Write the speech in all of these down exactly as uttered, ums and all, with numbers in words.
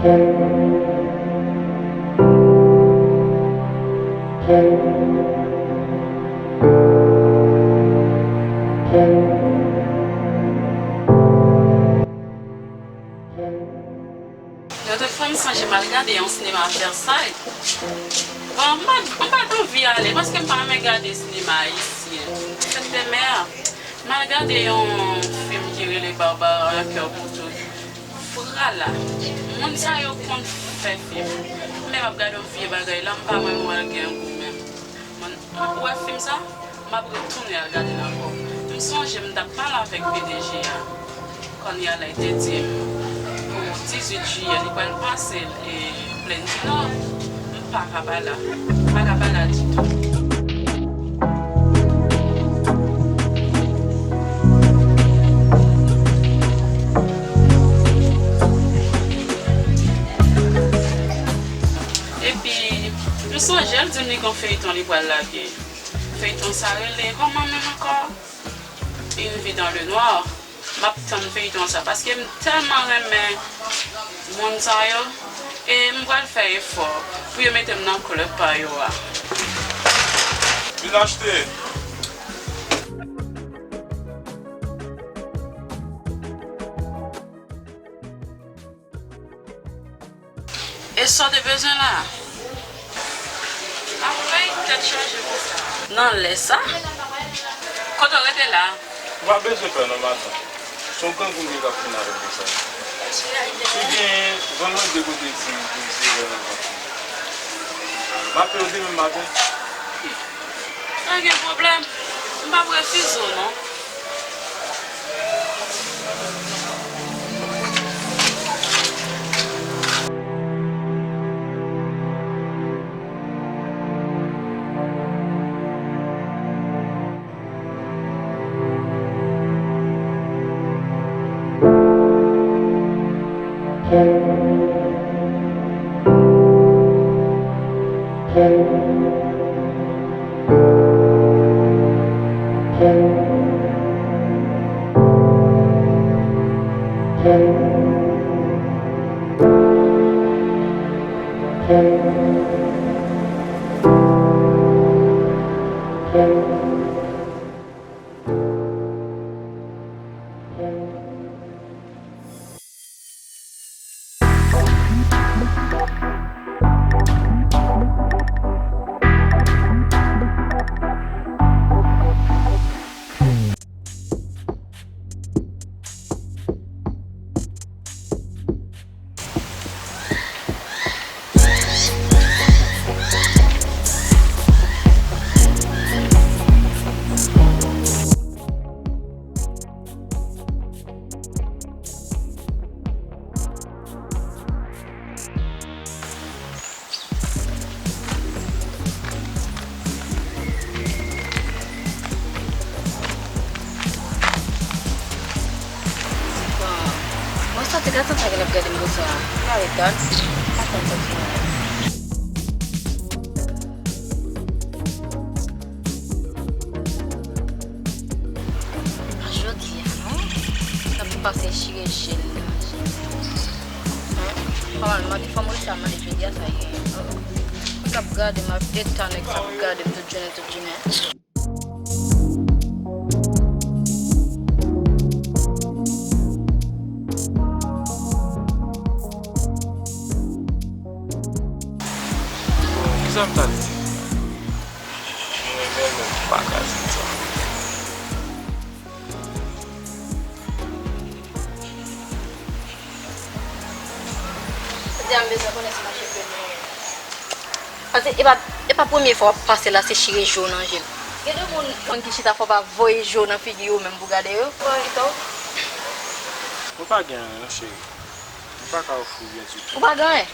Lòt fwa, m sonje m al gade yon sinema Vèsay. Bon, m pa, m pa t anvi ale, paske m pa renmen gade sinema ayisyen. Sèt de mè, m al gade yon fim ki rele Barbara, Un cœur pour toutes. Frala, moun sa yo konn fè fim. Men m ap gade yon vye bagay la, m pa wè m wè l gen gou menm. Mwen, m ap wè fim sa, m ap retounen al gade l ankò. M sonje m t ap pale avèk P D G a. Kounye a la, li te di m, pou dizuit jiyè, li pral pase l, e, Plèn di Nò. M pa ka pa la. M pa ka pa la ditou. Epi, m sonje l di m li gon feyton li pral lage. Feyton sa rele kòman menm ankò? Une vie dans le noir. M ap tann feyton sa paske m tèlman renmen moun sa yo. E m pral fè efò pou yo mete m nan klèb pa yo a. Vin achte. E sa w te bezwen la? Anmwey, tèt chaje konsa. Nan lè sa? Kote w rete la? Ou pa bezwen pè non, madanm. Se yon grangou nèg k ap vin avè m konsa. Li gen van lòt de kote di pou li se lè nan vant li. M ap peye w demen maten. Pa gen pwoblèm. M p ap refize w non. Bon, mwen santi gad sa k ap gade m konsa. Gade, gad. Pa konn sa ti mwen. Jodi a, non? N ap pase chire jel la. Kòman l mande, fò m resi a mande jodi a sa ye. Nèg ap gade m, ap eta nèg sa ap gade m tout jounen, tout jounen. Bon, kisa m ta di? M renmen l, men m pa ka di l sa. Jodi a m bezwen konnen si mache premye. Paske e pa, e pa premye fwa w ap pase la, se chire je w nan je m. Gen de moun, moun ki chita fò w pa voye je w nan figi yo menm pou gade yo. Mwen pa gen anyen non, cheri. M pa ka ofri w byen ditou. Ou pa gen anyen?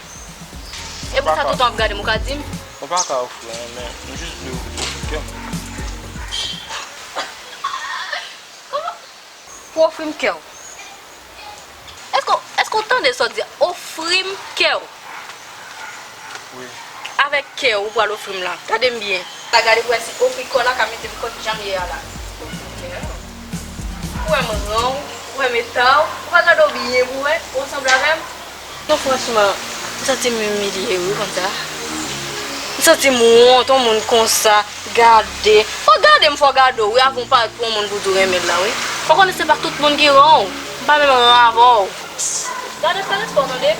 E pou sa toutan w ap gade m, ou ka di m? Mwen pa ka ofri w anyen, men m jis vle ofri kè m. Pou ofri m kè w? Èske, èske w tande sa w di a? Ofri m kè w. Wi. Avèk kè w ou pral ofri m la. Gade m byen. La gade pou wè si ofri kò w la ka mete m kont jan m ye a la. Ofri kè w? Ou wè m ran w, ou wè m eta w, ou pa gade w byen pou wè, ou ansanm avè m. Non, franchman, m santi m imilye, wi, konsa. M santi m wont, yon moun konsa, gade. Fò gade m, fò gade w, wi, avan w parèt pou yon moun pou di w renmen l la, wi. Fò konnen se pa tout moun ki ran w. M pa menm ran avè w. Gade, fè respè w, tande.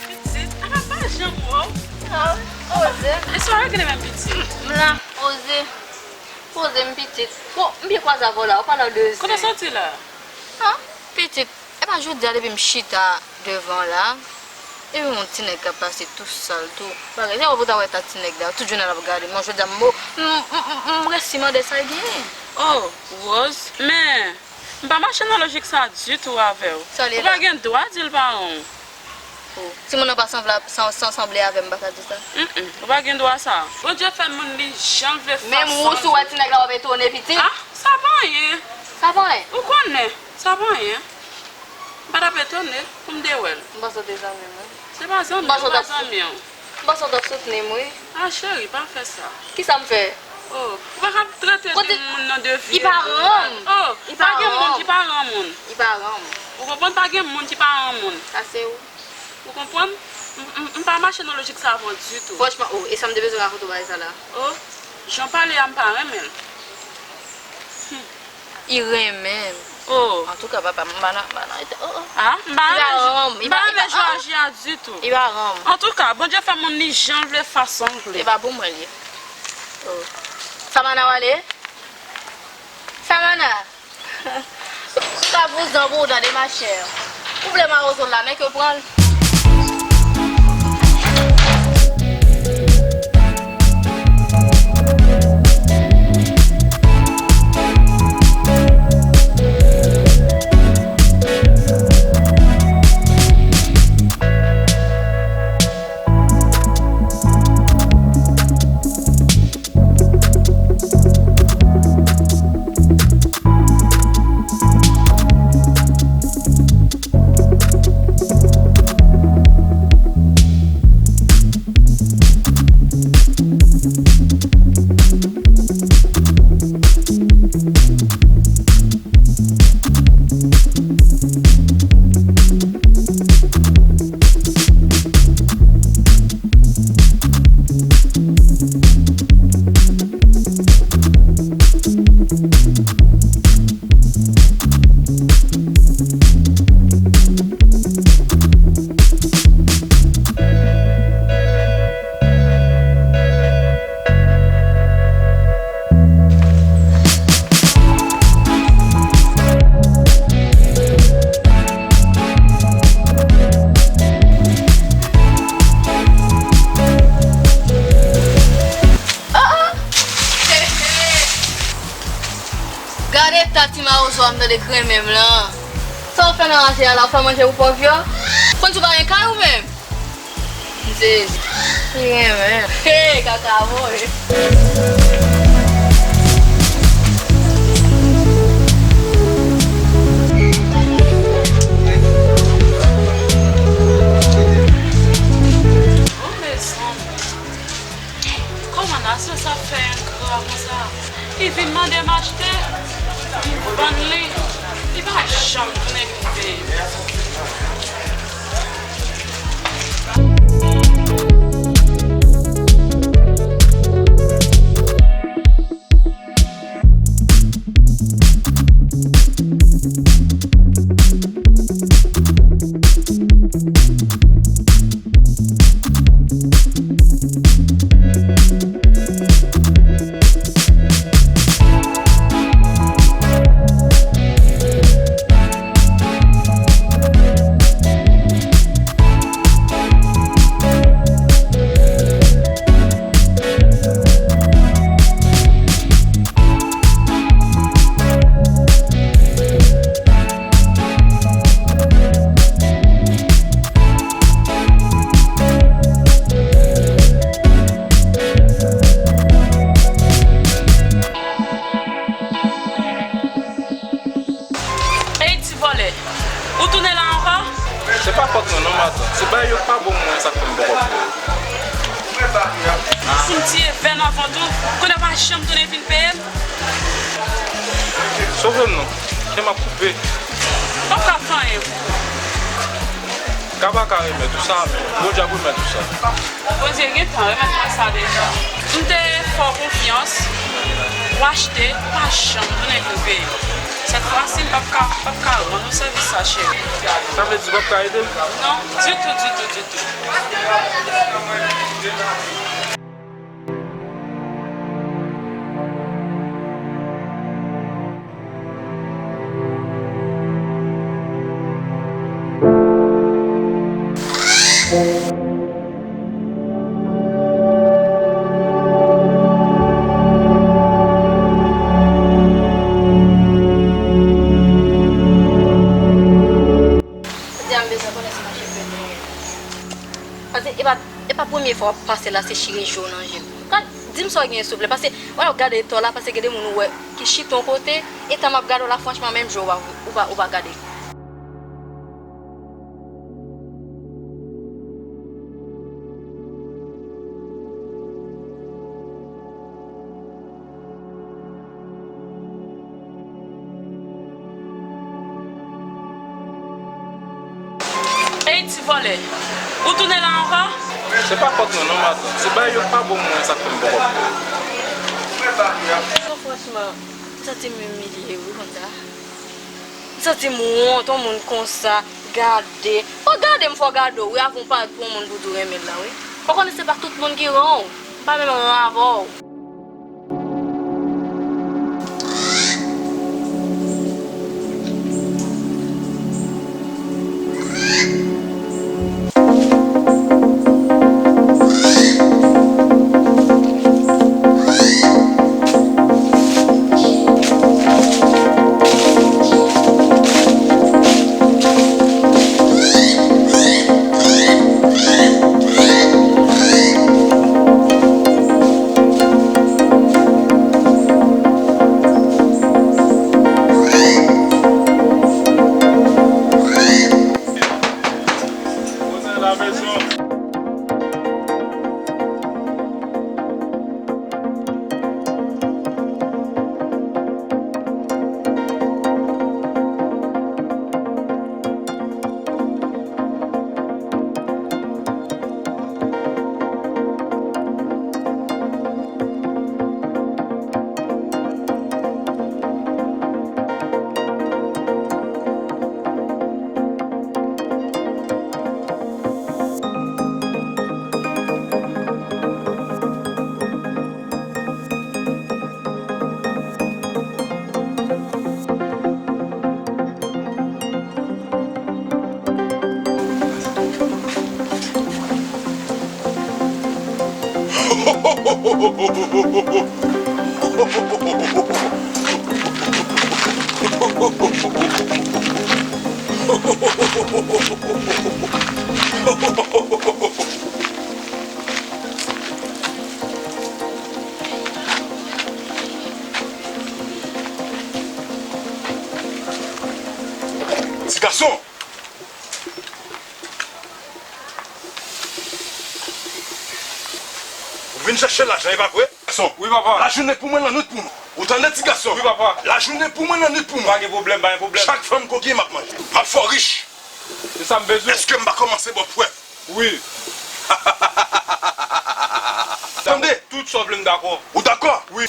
Pitit, a pa janm wè w. Ah, Oze. E sa w regle menm pitit? M la, Oze. Poze m pitit. Bon, m byen kwaze avè w la, w pale de zen. Kote w soti la? Ah, pitit, e pa jodi a depi m chita devan la, epi yon ti nèg k ap pase tou sal tou. Bagay, se wè pou ta wè ta ti nèg la, tout jounen l ap gade m. Bon, jodi a m, m, m, m, m resi mande sa l genyen. Oh, Rose, men M pa mache nan lojik sa ditou avè w. Ou pa gen dwa di l paran w. Oh, timoun nan pa sanble, san, san sanble avè m, m pa ka di sa. Mm, mm, ou pa gen dwa sa. Bondye fè moun li jan l vle fason l. Menm ou, si w wè ti nèg la, w ap etone, pitit. Ah, sa pa anyen. Sa pa anyen? Ou konnen, sa pa anyen. M pa t ap etone pou m te wè l. M panse w te zanmi m, wi. Se pa zanmi, ou pa zanmi w. M panse w t ap soutni m, wi. Ah, cheri, pa fè sa. Kisa m fè? Oh, ou pa ka trete de moun nan de vye. Li pa ran m. Oh, pa gen moun ki pa ran moun. Li pa ran m. Ou konprann? Pa gen moun ki pa ran moun. Sa se ou. Ou konprann? M, m, m pa mache nan lojik sa avè w ditou. Franchman, oh, e sa m te bezwen rakonte w bagay sa la. Oh, jan w pale a, m pa renmen l. Hmm. Li renmen m. Oh. Antouka, papa, m pa nan, m pa nan eta, oh, oh. Ah, m pa renmen, m pa renmen jan w aji a ditou. Li pa ran m. Antouka, Bondye fè moun li jan l vle, fason l vle. Se pa pou mwen l ye. Oh. Samana w ale? Samana! Ou ka vouzan pou w tande, machè. Ou vle mawozo l la, men ke pran l. Gade eta ti mawozo a m tande k renmen m lan. Sa w fè nan raje a la? W fè manje pou pòv yo? Konn si w pa gen kay ou menm? Jezi. Li renmen. Hey, kaka voye. Oh, mezanmi. Kòman nasyon sa fè engra konsa? Li vin mande m achte, m vann li. Li pa janm tounen rive. Si m tiye vè nan vant ou, kounye a w pa janm tounen vin peye m. Sove m non, jan m ap koupe. M p ap ka fè anyen pou ou. Ka pa ka remèt ou sa, men Bondye ap remèt ou sa. Bondye gentan remèt mwen sa deja. M te fè w konfyans, w achte, ou pa janm tounen vin peye m. Sèt fwa si, m p ap ka, p ap ka rann ou sèvis sa, cheri. Sa vle di w p ap ka ede m? Non, ditou, ditou, ditou. Jodi a m bezwen konnen si mache fè byen. Paske e pa, e pa premye fwa w ap pase la, se chire je w nan je m. Gad, di m sa w gen, souple. Paske, wè, w ap gade eta w la, paske gen de moun ou wè ki chita yon kote, eta m ap gade w la, franchman, menm je w ou pa, ou pa, ou pa gade. Ey, ti vòlè, ou tounen la ankò? Se pa fòt mwen non, matant. Se bagay yo k pa bon pou mwen, sa k fè m poko pou yo. Non, franchman, m santi m imilye wi konsa. M santi m wont, yon moun konsa, gade. Fò gade m, fò gade w wi, avan w parèt pou yon moun pou di w renmen l la wi. Fò konnen se pa tout moun ki ran w, m pa menm ran avè w. Ti gason! Ou vin chèche lajan, e pa vre? Gason. Wi, papa. Lajounen pou mwen, lannwit pou mwen. Ou tande, ti gason? Wi, papa. Lajounen pou mwen, lannwit pou mwen. Pa gen pwoblèm, pa gen pwoblèm. Chak fanm koki m ap manje. M ap fè w rich. Se sa m bezwen. Èske m pa kòmanse ba w prèv? Wi. Tande. Tout sa w vle, m dakò. Ou dakò? Wi.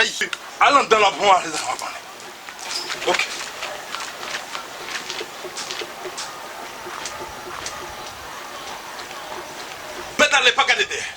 Ey, al anndan la pou mwen, ale, m ap ale. Ok. Mèt ale, pa gade dèyè.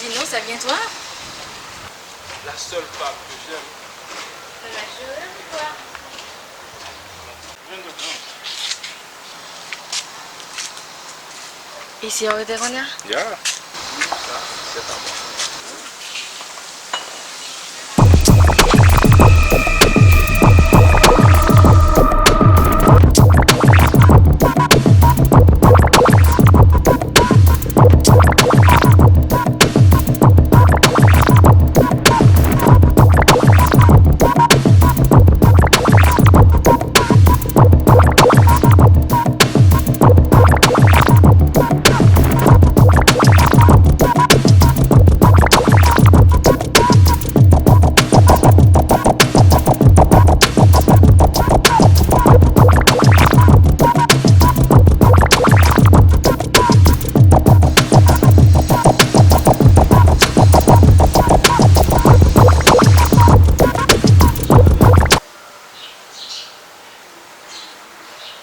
Sinon, c'est bien toi? La seule femme que j'aime. Mais je rêve de toi. Je viens de prendre. Isi w rete kounye a? Ya. Sa, se pa bon.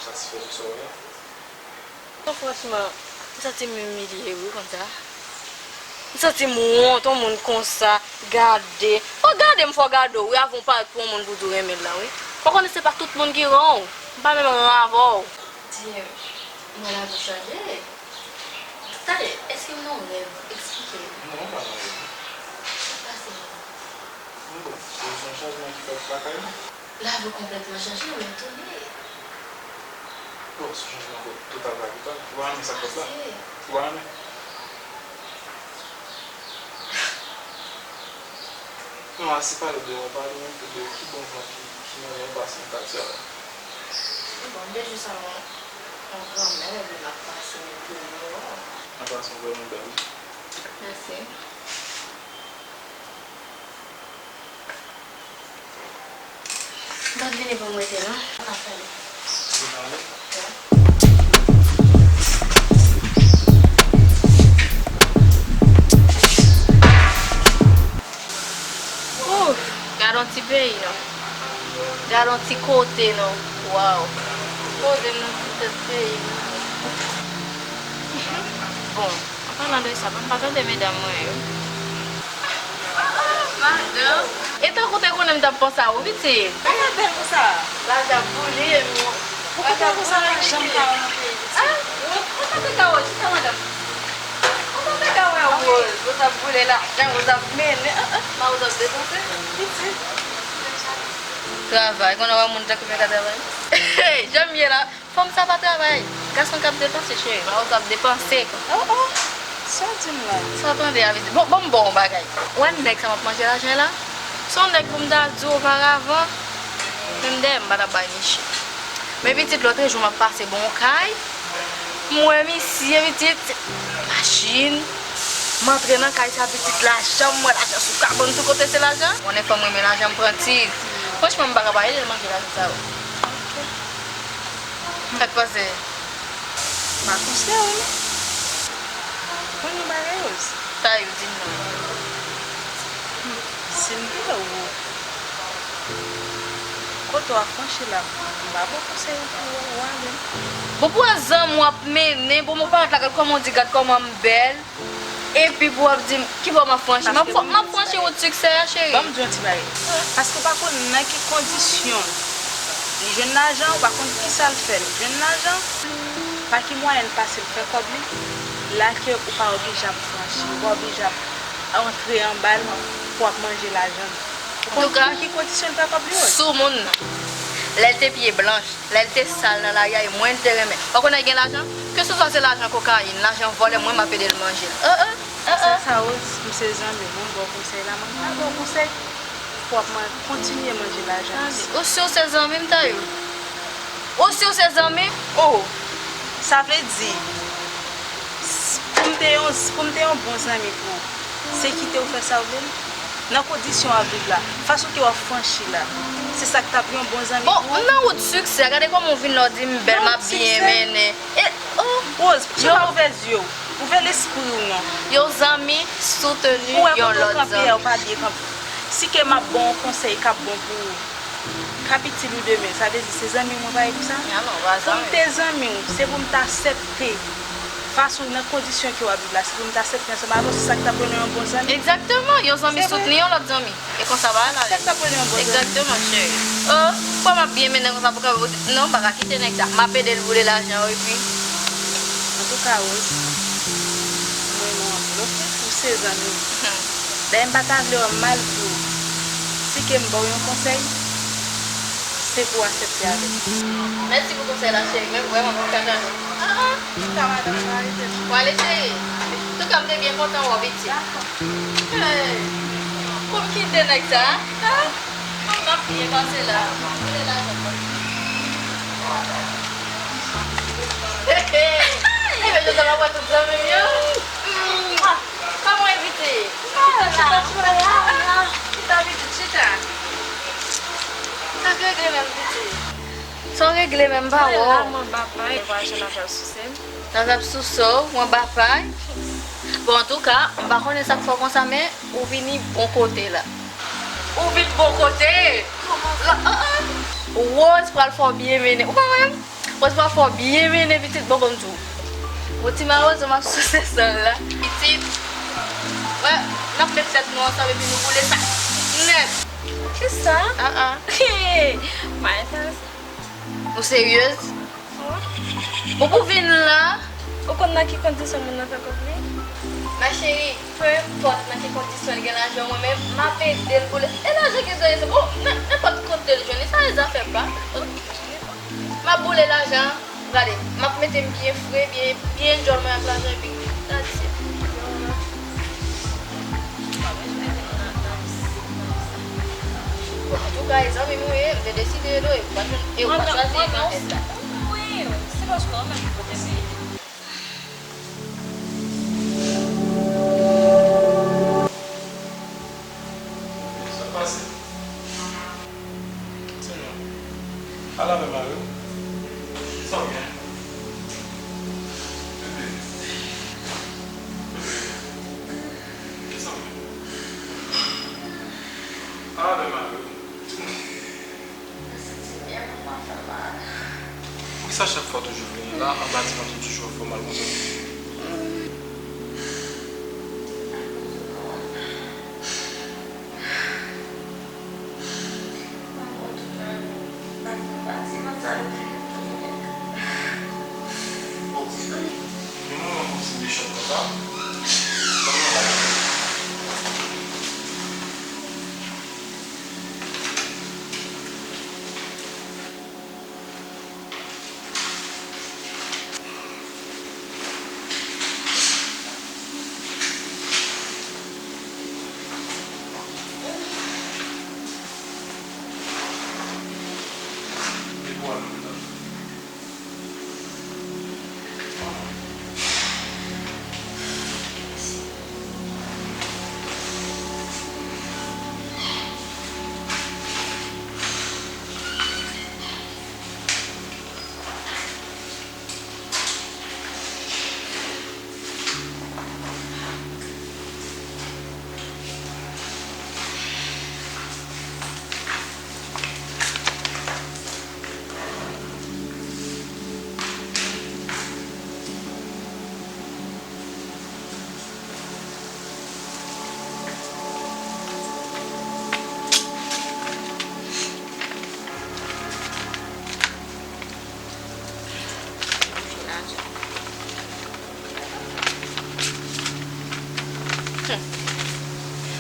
Satisfè de sa w la? Non, franchman, m santi m imilye, wi, konsa. M santi m wont, yon moun konsa, gade. Fò gade m, fò gade w, wi, avan w parèt pou yon moun pou di w renmen l la, wi. Fò konnen se pa tout moun ki ran w. M pa menm ran avè w. Di, mwen la pou chanje. Talè, èske m nan yon rèv? Eksplike m. Non, m pa nan rèv. Sa k pase menm? M bon, se yon chanjman ki fèt lakay mwen. Lavi w konplètman chanje, m etone. Bon, se yon chanjman total kapital. Ou pa renmen sa k fèt la? Ou pa renmen? Nou ap pale de, nou pale yon pè de ki bon jan ki, ki nan yon pasyon Katia la. Bon, m te jis an, an granmè, epi m ap pase, men pou mwen, waw. An pasyon vrèman bèl, wi. Mèsi. M pa t vini pou m rete, non. Ann al ale. Ouf, gad on ti peyi, non. Gad on ti kote, non. Waw. Poze m nan ti tèt peyi, non. Bon, an palan de sa, m pa tande medam mwen yo. Madanm. E tankou te konnen m t ap panse a ou, pitit. Kòman bèl konsa? Lajan boule, mwen. Ou konprann konsa lajan pa nan peyi, pitit? Ou, ou pa te ka wè, jis madanm. Ou pa te ka wè Rose, Rose ap boule lajan, Rose ap mennen, ah, ah, ma Rose ap depanse. Pitit. Travay, konnen wè moun tankou mwen ka travay. Hey, jan m ye la. Fanm sa pa travay. Gason k ap depanse, cheri. Mawozo ap depanse. Oh, oh. Sa w di m la? Sa w tande a, pitit? Bon, bon, m ba w yon bagay. Ou wè nèg sa m ap manje lajan la? Se yon nèg pou m ta di w oparavan, menm dèyè m pa t ap bay misye. Men pitit, lòtrejou m ap pase bò yon kay, m wè misye, pitit, machin. M antre nan kay sa, pitit, lajan, m wè lajan sou kabann, tout kote se lajan. Konnen fanm renmen lajan, m pran ti. Franchman, m pa ka pa ede l manje lajan sa yo. Sa k pase? M pa konsidere w, non. Konn yon bagay, Rose. Sa yo di m nan. Hmm. Si m te wè w, kote w ap franchi la, m pa ba w konsèy pou w ale. Bon, pou wè zanmi w ap mennen, bon, mwen parèt la, gad kòman w di, gad kòman m bèl. Epi pou w ap di m, ki bò m ap franchi? M ap, m ap franchi wout siksè a, cheri. Ban m di w yon ti bagay. Paske w pa konn nan ki kondisyon li jwenn lajan, ou pa konn kisa l fè l jwenn lajan, pa ki mwayen l pase l fè kòb li, la ke ou pa oblije ap franchi, ou pa oblije ap antre anba l pou w ap manje lajan l. Ou konn nan ki kondisyon l fè kòb li, Rose? Sou moun nan, lè l te pye blanch, lè l te sal nan lari a, e mwen l te renmen. Ou konnen l gen lajan? Keseswa se lajan kokayin, lajan vòlè, mwen m ap ede l manje l. Oh, oh, oh, oh. Sa, sa, Rose, m se zanmi w, bon, m ba w konsèy la, mwen pa ba w konsèy pou w ap man-, kontinye manje lajan misye. Ou si w se zanmi m, Tayou? Ou si w se zanmi m? Oh, sa vle di, s-, pou m te yon, pou m te yon bon zanmi pou ou, se kite w fè sa w vle l? Nan kondisyon w ap viv la, fason ke w ap franchi la, se sa k t ap yon bon zanmi pou ou? Bon, m nan wout siksè a, gade kòman w vin la w di m bèl, m ap byen mennen. E, oh, Rose, poukisa w pa ouvè zye w? Ouvè lespri w non. Yon zanmi souteni yon lòt zanmi. Ou wè kote w kanpe a, ou pa byen kanpe. Si ke m ap ba w yon konsèy k ap bon pou ou, k ap itil ou demen, sa vle di se zanmi w mwen pa ye pou sa? Pou m te zanmi w, se pou m t aksepte Fason, nan kondisyon ke w ap viv la, si pou m ta aksepte ansanm avè w, se sa k t ap rele yon bon zanmi? Egzakteman, yon zanmi soutni yon lòt zanmi. E konsa bagay la ye. Se sa k t ap rele yon bon zanmi? Egzakteman, cheri. Oh, kwè m ap byen mennen konsa pou ka, non, m pa ka kite nèg sa. M ap ede l boule lajan, epi. Antouka, Rose, m renmen w anpil, oke? Ou se zanmi m. Dayè, m pa ta vle wè w mal pou ou. Si ke m ba w yon konsèy, se pou w aksepte avè m. Mèsi pou konsèy la, cheri, men vrèman, m ap ka tande. Ah, ah, ta madanm, pa rete non. W ale, cheri. Antouka, m te byen kontan wè w, pitit. Hey, pou m kite nèg sa, a? Kòm n ap byen pase la. Hey, hey. Ebyen, jodi a m ap wè tout zanmi m yo. Kòman w envite? Mwen la, mwen la, mwen la. Chita, pitit, chita. Sa k regle menm, pitit? Sa w regle menm, pa wè w. Mwen la, mwen anba pay, vwazen nan pral souse m. Nan ap souse w, mwen anba pay. Bon, antouka, m pa konnen sa k fè w konsa, men ou vini bon kote la. Ou vin bon kote? Kòman sa? La, ah, ah. Rose pral fè w byen mennen. Ou pa wè m? Rose pral fè w byen mennen, pitit, bon, bon, m di w. Bon, ti mawozo, m ap souse san l la. Pitit, wè, n ap met tèt nou ansanm epi nou boule sa nèt. Kisa? Ah, ah. Hey, m pa enterese. Ou seryez? Bon, pou vin la. Ou konn nan ki kondisyon moun nan fè kòb li? Ma chérie, peu importe nan ki kondisyon l gen lajan, mwen menm, m ap ede l pou l. E lajan ki bezwen se bon, nenpòt kote l jwenn li, sa e zafè pa. M ap boule lajan, gade, m ap mete m byen fre, byen, byen djòl mwen ak lajan, epi that's it. Bon, antouka, e zanmi m ou ye, m te deside ede w, e ou pa t, e ou pa t chwazi nan tèt la. Wi, se paske ou menm ki pote m. Sa k pase? Ti nou. Pale avè mari w. Kisa w gen? Bebe. Bebe. Kisa w gen? Pale avè mari w. Di m. Mwen santi m byen, mwen pa fè mal. Poukisa chak fwa w toujou vini la, anba ti manje toujou ap fè w mal konsa? Akoz ou pa wè m. Mwen pa wè w tout la, non. Mwen pa ti manje sa depi yon tou nèt. Oh, men manman w ti mechan konsa. Ban m yon lay.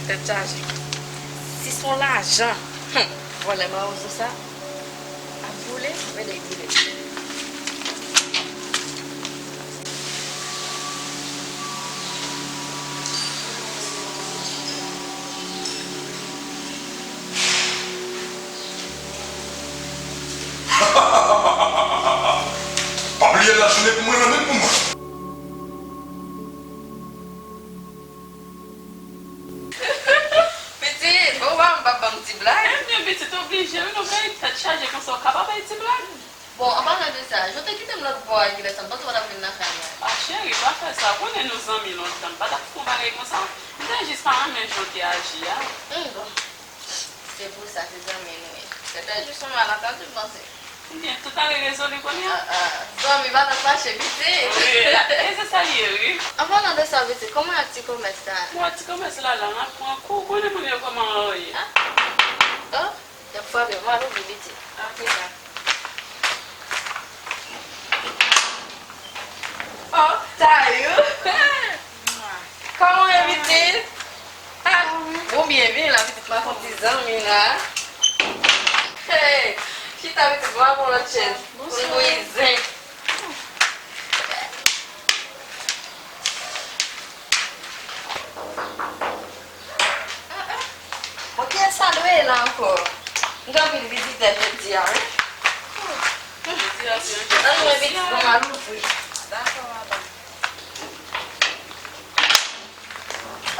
Tèt chaje. Si se yon lajan, hmm, vòlè mawozo sa ap boule, mwen lè boule. Pa bliye lajounen pou mwen, lannuit pou mwen. Pitit, bon, ou pa, ou pa ban m ti blag? Ebyen, pitit, oblije, wi, nou bay tèt chaje konsa, ou ka pa bay ti blag? Bon, an palan de sa, jan w te kite m lòt bò a, kilè sa, m panse w pa t ap vin lakay mwen. A, cheri, pa fè sa, ou konnen nou zanmi lontan, m pa t ap fè yon bagay konsa, m te jis pa renmen jan w te aji a. Hmm, bon. Se pou sa, se zanmi nou ye. Se te jis yon malantandu, m panse. Ebyen, tout bagay rezoli kounye a. Ah, ah. Zanmi, pa t ap fache, pitit. Wi, e se sa l ye, wi. An palan de sa, pitit, kòman ak ti komès la? Bon, ti komès la, la, m ap pran kou, ou konnen moun yo kòman yo ye. Ah. Oh, y ap frape, m al ouvri, pitit. Ok, la. Oh, Tayou. Kòman w ye, pitit? Ah, bon, byenvini la, pitit, m ak yon ti zanmi la. Hey, chita, pitit, m ap yon lòt chèz. Pou nou bwize. Bon, kiyès sa dwe ye la ankò? M gen anpil vizitè jodi a, wi. Jodi a se yon jou espesyal. Ann, mwen pitit, bon, m al ouvri. Dakò, madanm.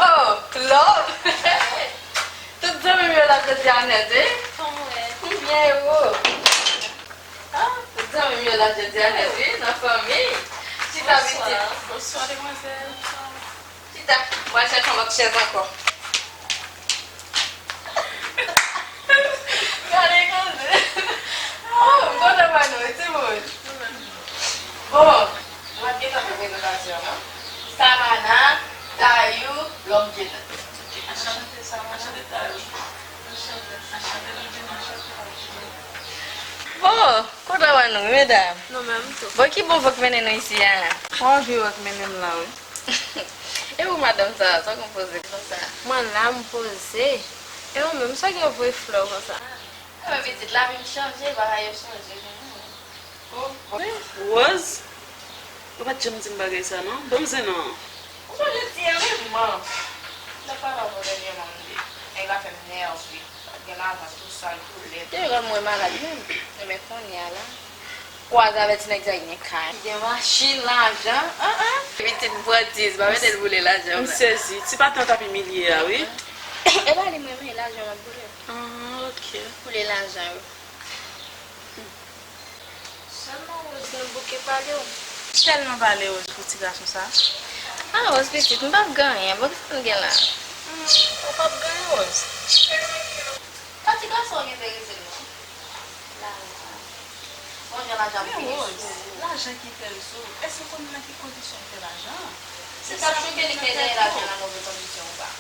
Oh, love! Tout zanmi m yo la jodi a nèt, wi. Kòman w ye? M byen, e ou? Ah, tout zanmi m yo la jodi a nèt, wi, nan fanmi. Chita, pitit. Bonswa, demwazèl. Chita, m pral chèche yon lòt chèz ankò. Gade koze. Oh, m kontan wè nou, wi, timoun. Bon, nou pa t gentan fè prezantasyon, non? Savannah, Tayou, Love Jenner. Anchante, Savannah. Anchante, Tayou. Anchante, anchante, Love Jenner. Anchante, Tayou. Bon, kontan wè nou, wi, medam. Nou menm tou. Bon, ki bon van k mennen nou isi a? Mwen anvi wè k mennen m la, wi. E ou, madanm sa, sa w konn poze konsa? Mwen la, m poze. E ou menm, sa gen vre flè w konsa? Ebyen, pitit, lavi m chanje, bagay yo chanje. Oh, Rose? Ou pa t janm di m bagay sa, non. Ban m zen non. Ou pa janti, an, wi, man. Nèg pa la bon dènyèman, m di. Nèg la fè m nève. Gen lajan tou sal, tou lèd. Te wè mwen malad menm. Enben kounye a la. Kwaze avè ti nèg sa ki gen kay, ki gen machin, lajan. An, an. Pitit m pran dis, pa mete l boule lajan. M sezi. Ti patnè w t ap imilye a, wi. E pa li m renmen, lajan m ap boule. Ah, ok. Boule lajan, wi. Sèlman Rose gen bouke pale w. Tèlman pale Rose pou ti gason sa. Ah, Rose pitit, m p ap gen anyen. Bon, kisa m gen la? Hmm, ou p ap gen anyen, Rose. Pa ti gason an ki enterese l, non. Lajan. Bon, jan lajan ap vini sou ou. Men Rose, lajan ki enterese w. Èske w konn nan ki kondisyon l fè lajan an? Se sa k choke li, ke l fè lajan nan move kondisyon ou pa.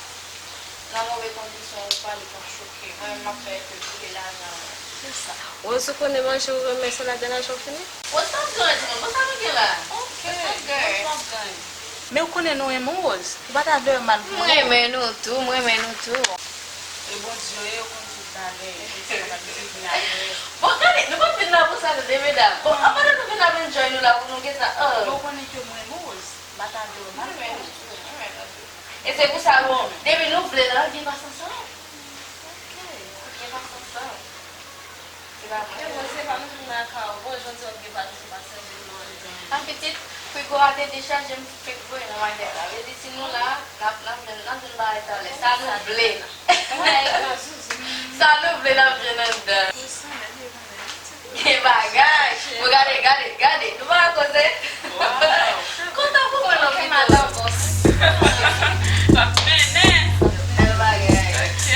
Nan move kondisyon ou pa, li pa choke. Mwen menm m ap fè efò pou li lajan mwen. Se sa. Rose, ou konnen manje ou renmen salad de lajan fini? Rose p ap gen anyen, timoun. Bon, sa nou gen la? Ok. Rose p ap gen anyen. Men ou konnen nou renmen w, Rose. Ou pa ta vle wè mal pou nou. M renmen nou tou, m renmen nou tou. E Bondye, yo konn tout bagay. Bon, gade, nou pa t vin la pou sa, tande, medam. Bon, anpandan nou vin la pou enjoy nou la, pou nou gentan, oh. Men ou konnen ke m renmen w, Rose. M pa ta vle wè mal pou ou. E se pou sa, bon, depi nou vle, n ap gen pas ansanm. Ok. N ap gen pas ansanm. Se pa vre? E bon, se pa nou vin lakay ou, bon, jodi w ap gen pas, se pa sèvi nou anyen. An pitit, frigo a te dechaje, m fèk voye nan makèt la. Vle di, si nou la, n ap, n ap jwenn, n ap jwenn bagay talè. Sa nou vle. Sa nou vle, n ap jwenn anndan. Gen bagay. Bon, gade, gade, gade. Nou pa ka koze. Kontan pou mwen, non, pito. P ap mennen. Bèl bagay. Ok.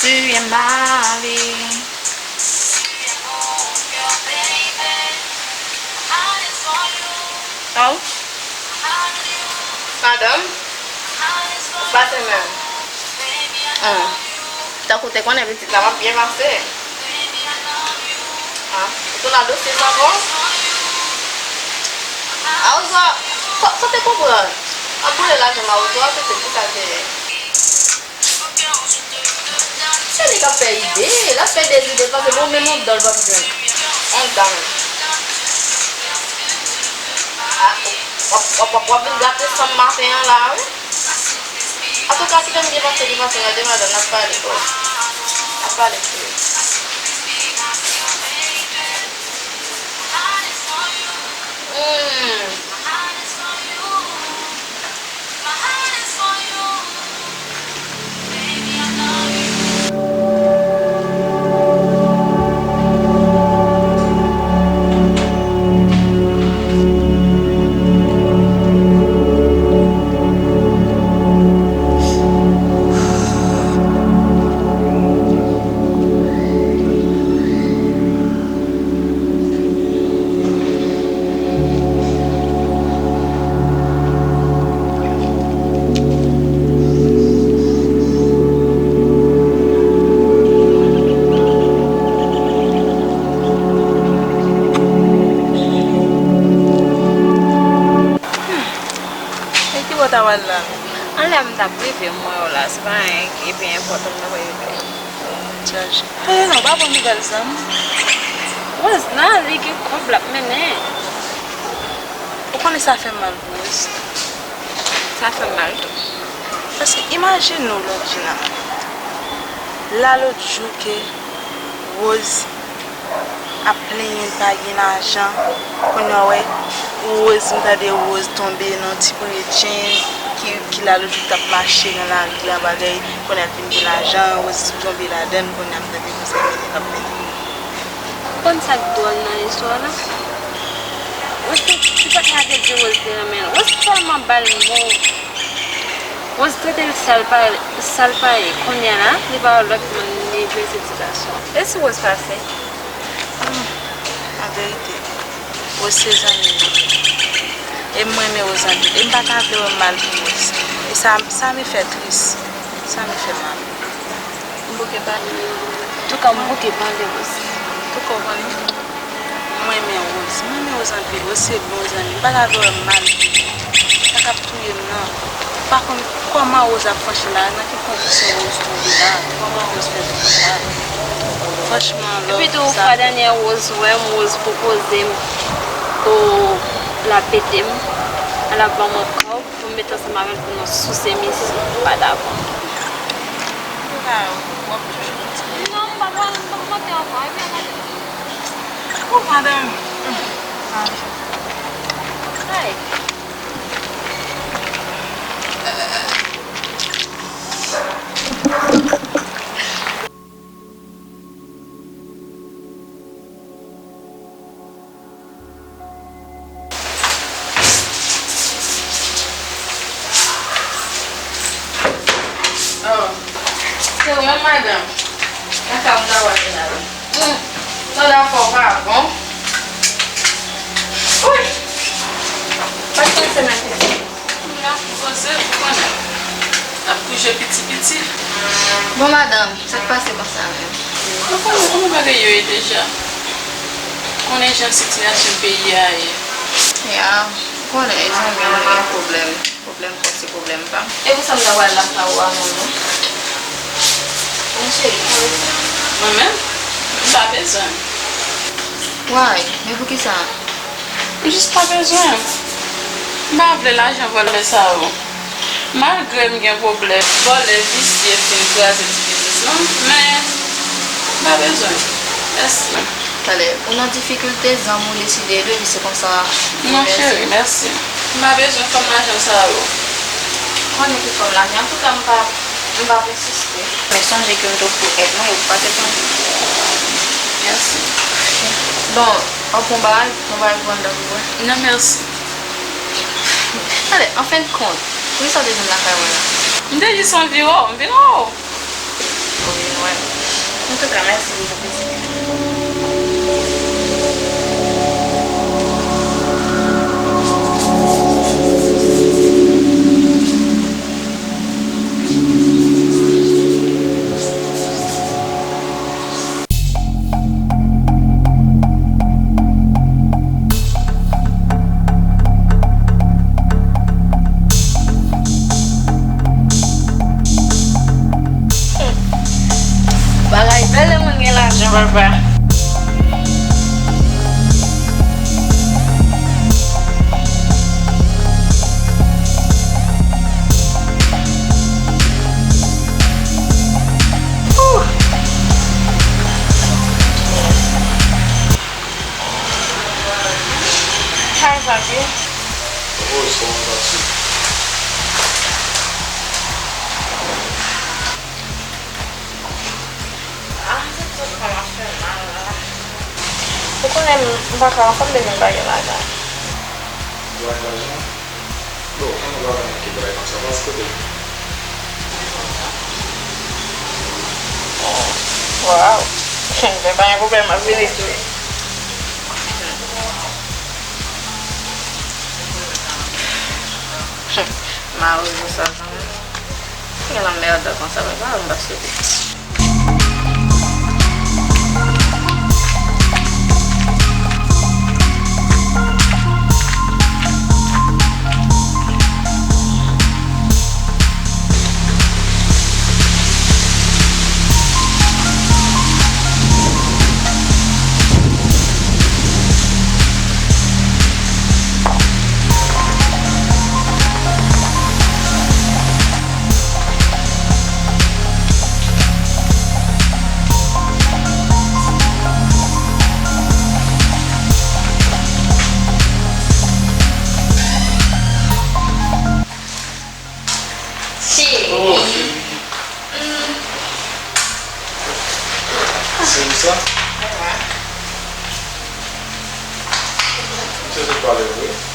Tu es ma vie. Oh. Madanm, ou pase menm. Hmm. Tankou te konnen pitit la, m ap byen pase. Ah, ou tou la dosye sa ankò? Awozo, sa, sa te konprann. Ap boule lajan m, Awozo, a, se, se pou sa l te ye. Se li k ap fè ide, l ap fè dezide, paske bon, menm yon dan l p ap jwenn. Yon dan. Ah, w ap, w ap, w ap, w ap vin gate san m maten an la, wi. Antouka, kite m byen pase, byen pase, gade madanm, n ap pale, oh. N ap pale, cheri. Hmm. My heart is for you. My heart is for you. Baby, I know Sa ap rive, m wè w la, se pa anyen ki pi enpòtan m ta pral regle. Chaje. Pale non, pa bon nouvèl zanmi. Rose la, li gen kòb l ap mennen. Ou konnen sa fè m mal pou Rose. Sa fè m mal tou. Paske imajine w, Londjina. La lòt jou ke Rose ap plenyen l pa gen lajan. Kounye a w wè Rose, m tande Rose tonbe nan ti pwetyen ki, ki la lòt jou t ap mache nan lari an bagay. Kounye a l vin gen lajan, Rose tonbe ladan l, kounye a m tande konsèy mwen k ap mennen. Ou konn sa k dwòl nan istwa la? Rose te, se pa t lage di Rose te renmen l. Rose tèlman ba l mo. Rose trete l sa l pa, sa l pa ye. Kounye a la, li pa wè lòt moun, li vle se ti gason. E si Rose pase? Hmm, an verite, Rose se zanmi m. E m renmen Rose anpil. E m pa ka vle wè m mal pou Rose. E sa, sa me fè tris. Sa me fè mal. M bouke pale. Antouka, m bouke pale, Rose. Antouka, w konnen, m renmen Rose. M renmen Rose anpil. Rose se bon zanmi m. M pa ta vle wè m mal pou li. Sa k ap touye m nan. M pa konn kòman Rose ap fache la. Nan ki kondisyon Rose tonbe la. Kòman Rose fè tonbe la. Franchman, love. Epi tou, fwa dènyè Rose wè m, Rose pwopoze m, o, l ap ede m. L ap ban mwen kòb. Pou m met ansanm avè l pou nou souse mizik, m pa dakò. Antouka, w ap toujou kontinye. Non, m pa pral ogmante ankò. Epi ann ale. Ou madanm. Ay. Oh, se ou menm, madanm? Nan ka m ta wè la wi. Hmm. Tande afè w pa bon. Wi. Pa t panse mèt isit. M la pou poze, ou konnen. N ap bouje piti piti. Bon, madanm, sa k pase konsa menm? Ou konnen kòman bagay yo ye deja. Ou konnen jan sitiyasyon peyi a ye. Ya, ou konnen, e zanmi m, li gen pwoblèm. Pwoblèm pa w se pwoblèm pa m. E pou sa m ta pral lakay ou a, manman? Mwen cheri, pa bezwen. Mwen menm? M pa bezwen. Why? Men poukisa? M jis pa bezwen. M pa vle lajan vòlè sa yo. Malgre m gen pwoblèm, vòlè visye fin kraze ti biznis lan, men m pa bezwen. Mèsi. Talè, ou nan difikilte, zanmi w deside ede w, se konsa. Non, cheri, mèsi. M pa bezwen fanm lajan sa yo. Konnen ki fanm lajan, antouka, m pa, m p ap ensiste. Men sonje ke m t ofri w èd mwen, e ou pa te pran. Mèsi. Bon, w ap pran bagay, pran bagay pou anndan pou bwè. Non, mèsi. Talè, an fen de kont, poukisa w te vin lakay mwen la? M te jis anvi wè w, m vin wè w. Ou vin wè m. Antouka, mèsi pou vizit. Bagay bèl lè moun gen lajan, papa. Hi, papi. Rose, kòman w santi w? Ah, m santi kò m ap fè mal la. Ou konnen m pa ka anfòm depi m pa gen lajan. Ou pa gen lajan? Bon, an nou pa pale anpil bagay konsa, paske de. Waw. Men pa gen pwoblèm, m ap vini tou. Mawozo sa kanmenm. Gen lanmède konsa, men pa m pa sou li.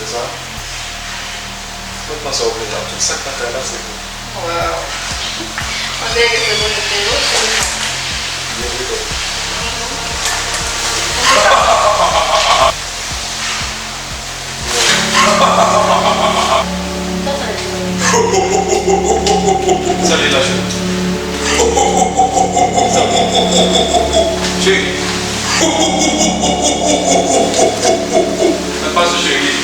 Sa, mwen panse w vle la. Tout sa k nan kay la, se pou ou. Wow. On dirait que c'est bon, c'est bon. Byen vre, bro. Sa li la, cheri? Cheri. Sa k pase, cheri?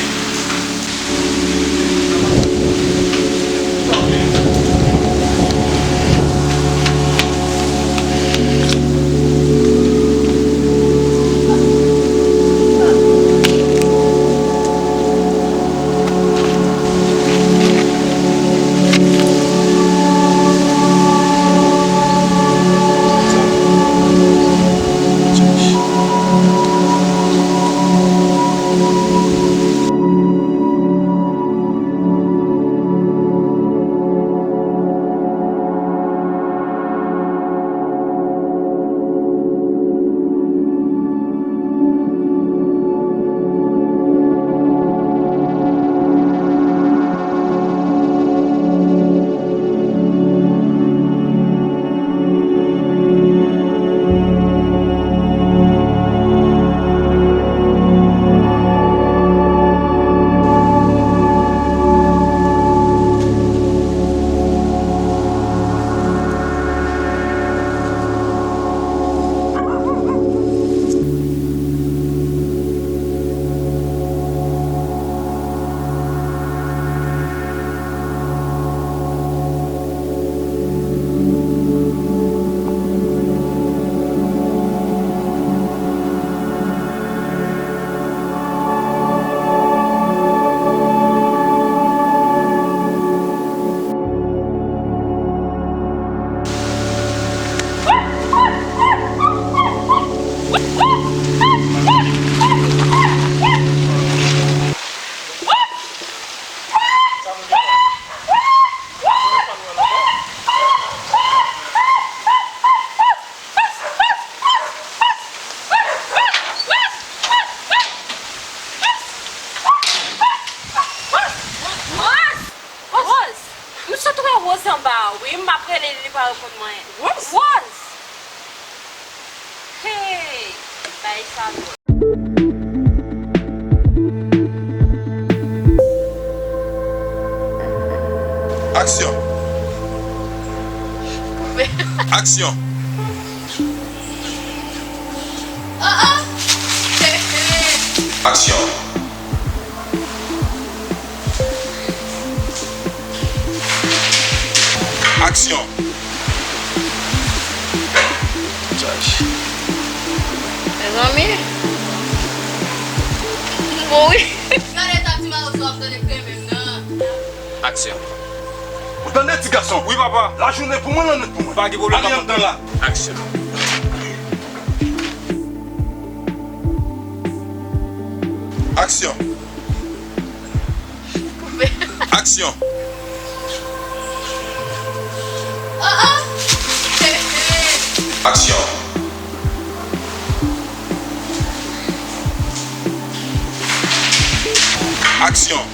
Rose! M sot wè Rose anba a wi, m ap rele li, li pa reponn mwen. Rose! Rose! Hey! Bay sa dwòl. Aksyon! Aksyon! Aksyon! Aksyon! Mezanmi. M bon wi. Gade ta ti mawozo ap tande kreye menm nan. Aksyon! Ou tande ti gason? Wi, papa. Lajounen pou mwen, lannwit pou mwen. Pa gen pwoblèm, papa. Ale anndan la. Aksyon! Aksyon! Aksyon! Aksyon! Aksyon!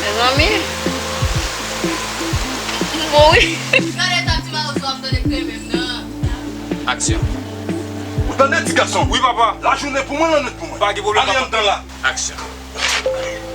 Mezanmi. M bon wi. Gade ta ti mawozo ap tande kreye menm nan. Aksyon! Ou tande ti gason? Wi, papa. Lajounen pou mwen, lannwit pou mwen. Pa gen pwoblèm, papa. Ale anndan la. Aksyon!